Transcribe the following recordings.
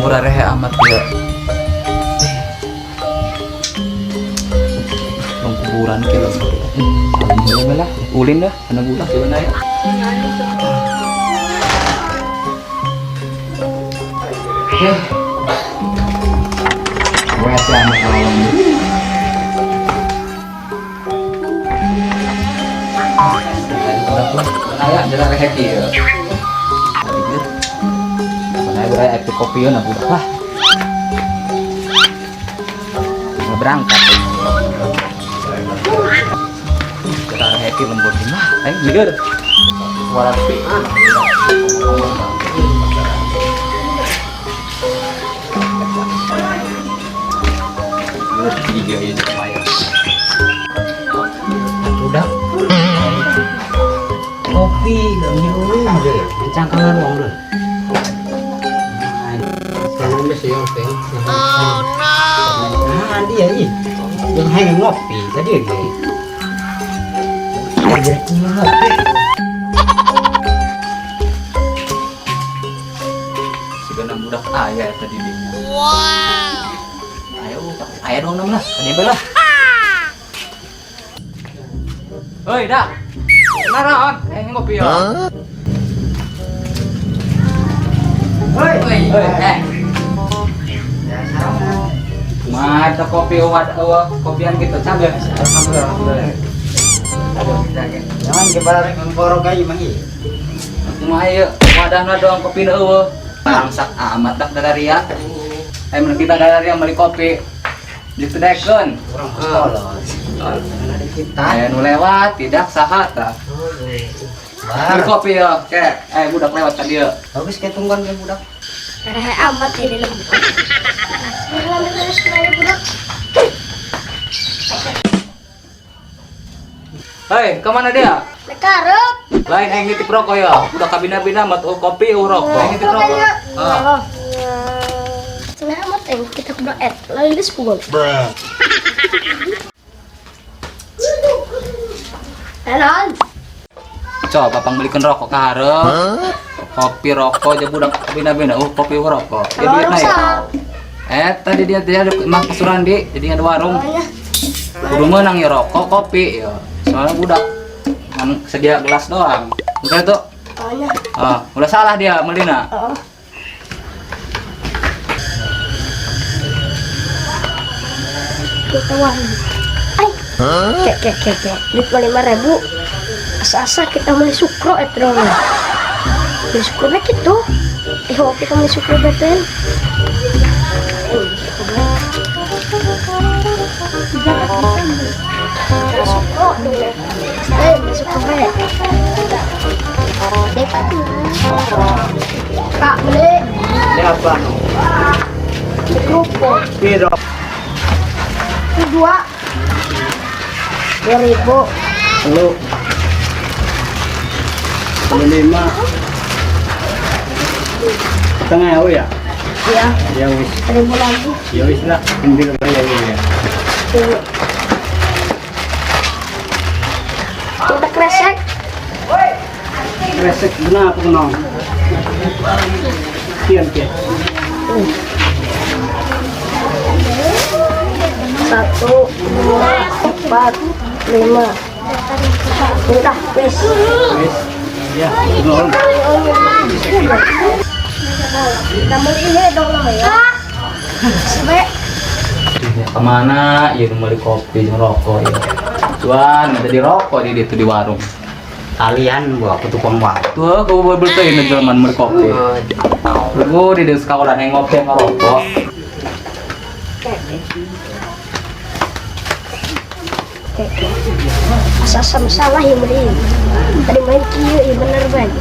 Lembur rehe amat ya. Bang kuburan ke lembur. Alhamdulillah lah, ulin dah, anak budak gimana ya? Ya. Wes anak lawan. Aya jalan rehe kieu. Mana beraya aktif kopi ya budak lah. Mau berangkat. Kita happy lembur di mah, ayo lieur. Suara kopi. Lieur tiga ini lumayan. Udah. Kopi gak nyuruh deh. Mencangkangan uang deh. Sekarang bisa yang peng. Oh no. Nah dia ih. Yang hanya ngopi tadi ya. Kira-kira ngopi. Sebenarnya budak ayah tadi dia. Wow. Ayo, ayah dong lah, tadi lah. Hei, dah. Naraon, ngopi ya. Hei. Hei, eh. Mata kopi uat kopian gitu cabe. Alhamdulillah, alhamdulillah. Aduh, Jangan kepada borok aja mang iya. Kumaha ieu? Wadahna doang kopi na eueuh. Bangsak amat dah dalaria. Eh mun kita dalaria beli kopi. Ditedekeun. Orang polos. Ada kita. Aya nu lewat tidak saha tah. Beli kopi ya, kayak budak lewat ka dieu. Bagus kayak tungguan kayak budak. Rehe amat ini lembur. Budak. Hei, kemana dia? Lekarep. Lain aing nitip rokok ya. Udah kabina-bina mat kopi rokok. Aing nitip rokok. Ah. Selamat yang kita kudu et. Lain geus pukul. Bruh. Enon. Coba pangbelikeun rokok ka hareup. Kopi rokok aja budak kabina-bina kopi rokok. Ya duitna ya. Tadi dia ada mah Pasurandi, jadi ada warung. Kudu meunang ya rokok kopi ya. Soalnya budak kan sedia gelas doang. Bukan itu? Ah, udah salah dia melina. Oh. Kita warung. Ay. Kek kek kek. Duit 5.000. Asa-asa kita beli sukro eta dong. Beli sukro bae kitu. Kita beli sukro bae teh. Sukro dong. Beli sukro bae. Kak beli. Ini apa? Kerupuk. Piro. 2. 2.000. Lu. 5. Setengah ya? Iya. Ya wis. 1.000 lagi. Ya wis lah, ambil aja ya. Kita kresek. Kresek kenapa kenong? Kian kian. 1, 2, 4, 5. Udah, wis. Wis. Ya, nol. Kita beli ini dong namanya. Sebe. Ya, kemana? Ya beli kopi jeung rokok ya. Cuan, ada di rokok di itu di warung. Kalian bawa ke tukang warung. Tuh, aku baru beli ini zaman beli kopi. Lu di sekolah yang ngopi ngerokok. Asa salah ya beli. Tadi main kieu ya bener banget.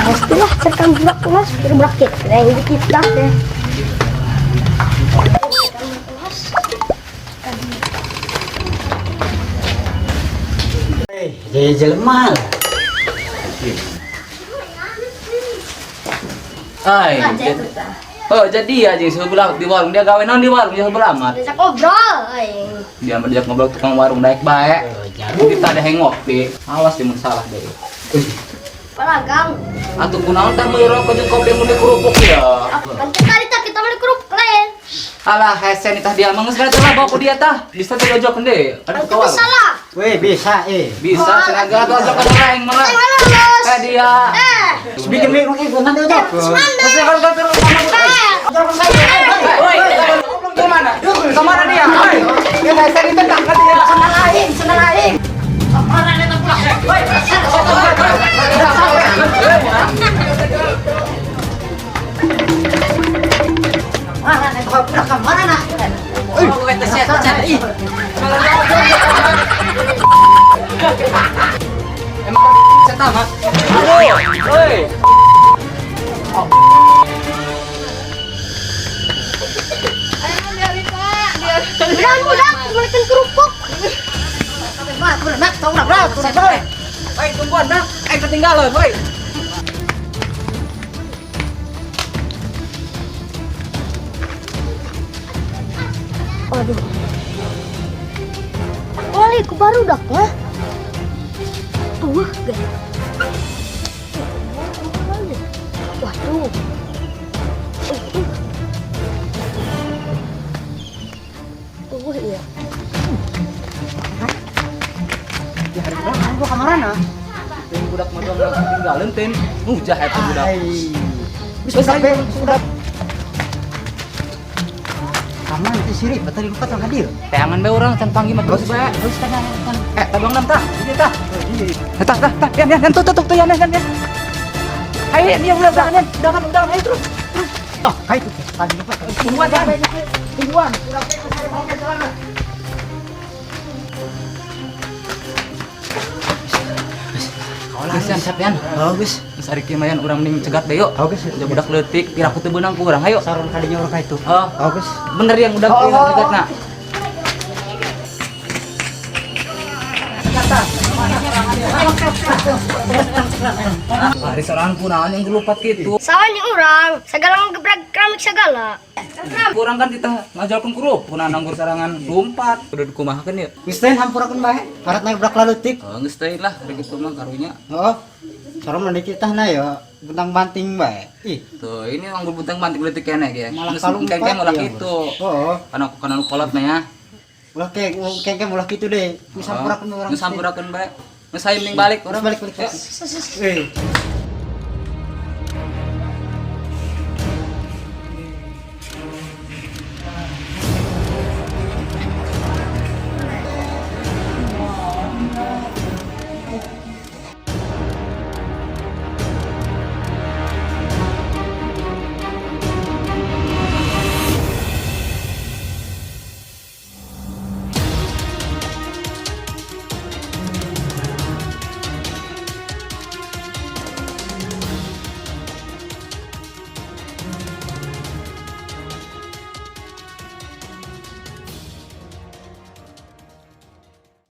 Pastilah cerkan budak kelas, budak kita, yang kita deh. Jadi jelema lah. Ai, oh jadi ya jadi sebelah di warung dia gawe naon di warung dia sebelah amat. Diajak ngobrol, aing. Dia diajak ngobrol tukang warung daek bae. Kita ada yang ngopi, awas dia salah deh. Palagang. Atuh kunaon tah meuli rokok jeung kopi mun di kerupuk ya. Kan tadi kita beli kerupuk lain. Alah, hese nih tah dia mah geus lah bawa ku dia tah. Bisa tuh ojok ende. Ada Itu bisa lah. Weh, bisa eh. Bisa cenah geus ojok kan orang malah. Lulus. Eh dia. Eh, Bikin mi nanti ojok. Semanda. Terus kan kan terus Eh, Woi, kemana? Kemana dia? Woi, ya hese ditendang kan dia. Sana lain, sana lain. Mana nih kau pulang ke mana nak? Emang saya tamat. Aduh, woi. Budak, budak, belikan kerupuk. Woi, tungguan dah. Eh, ketinggalan, woi. Aduh. Wali, ku baru daknya. Tuh, guys. Waduh. Tuh, iya. Ya hari berapa? Gua kamar mana? Tin budak mah doang ketinggalan, tin. Mujah eta budak. Bisa sampai sudah. Kamu nanti siri, tadi lupa tang hadir. Teangan bae urang can panggil mah terus bae. Terus kan kan. Eh, tah doang tah. Ini tah. Eh, tah tah tah. Yan yan yan tuh tuh tuh yan yan yan. Ayo, dia udah udah yan. Udah udah ayo terus. Terus. Oh, kayak itu. Tadi lupa. Tungguan, yan. Tungguan. Geus yan siap yan. Bagus. Geus ari kieu mah yan urang mending cegat bae yuk. Bagus. Udah budak leutik, piraku teu beunang ku urang ayo. Saron kalinya orang kayak itu. Oh, Bagus. bener yang udah Oh, oh, cegat na. Hari sorangan kunaon yang gelupat gitu. Sawan yang orang, segala ngegebrak keramik segala. Kurang kan kita ngajalkeun kerupuk, kunaon anggur sarangan lompat. Udah dikumahakeun ya. Geus teh hampurakeun bae. Karat naik budak laleutik. Oh, geus teh lah ari kitu mah karunya. Oh. Saron mah kita na ya, bentang banting bae. Ih, Tuh, ini anggur buntang banting leutik keneh ge. malah Geus kalumpat. engke malah ya, kitu. Oh, Kana kana nu kolot mah ya. ulah ke engke ulah kitu deh. Geus hampurakeun urang. Geus hampurakeun bae. Geus hayu mending balik urang. Balik balik. Yuk. Eh.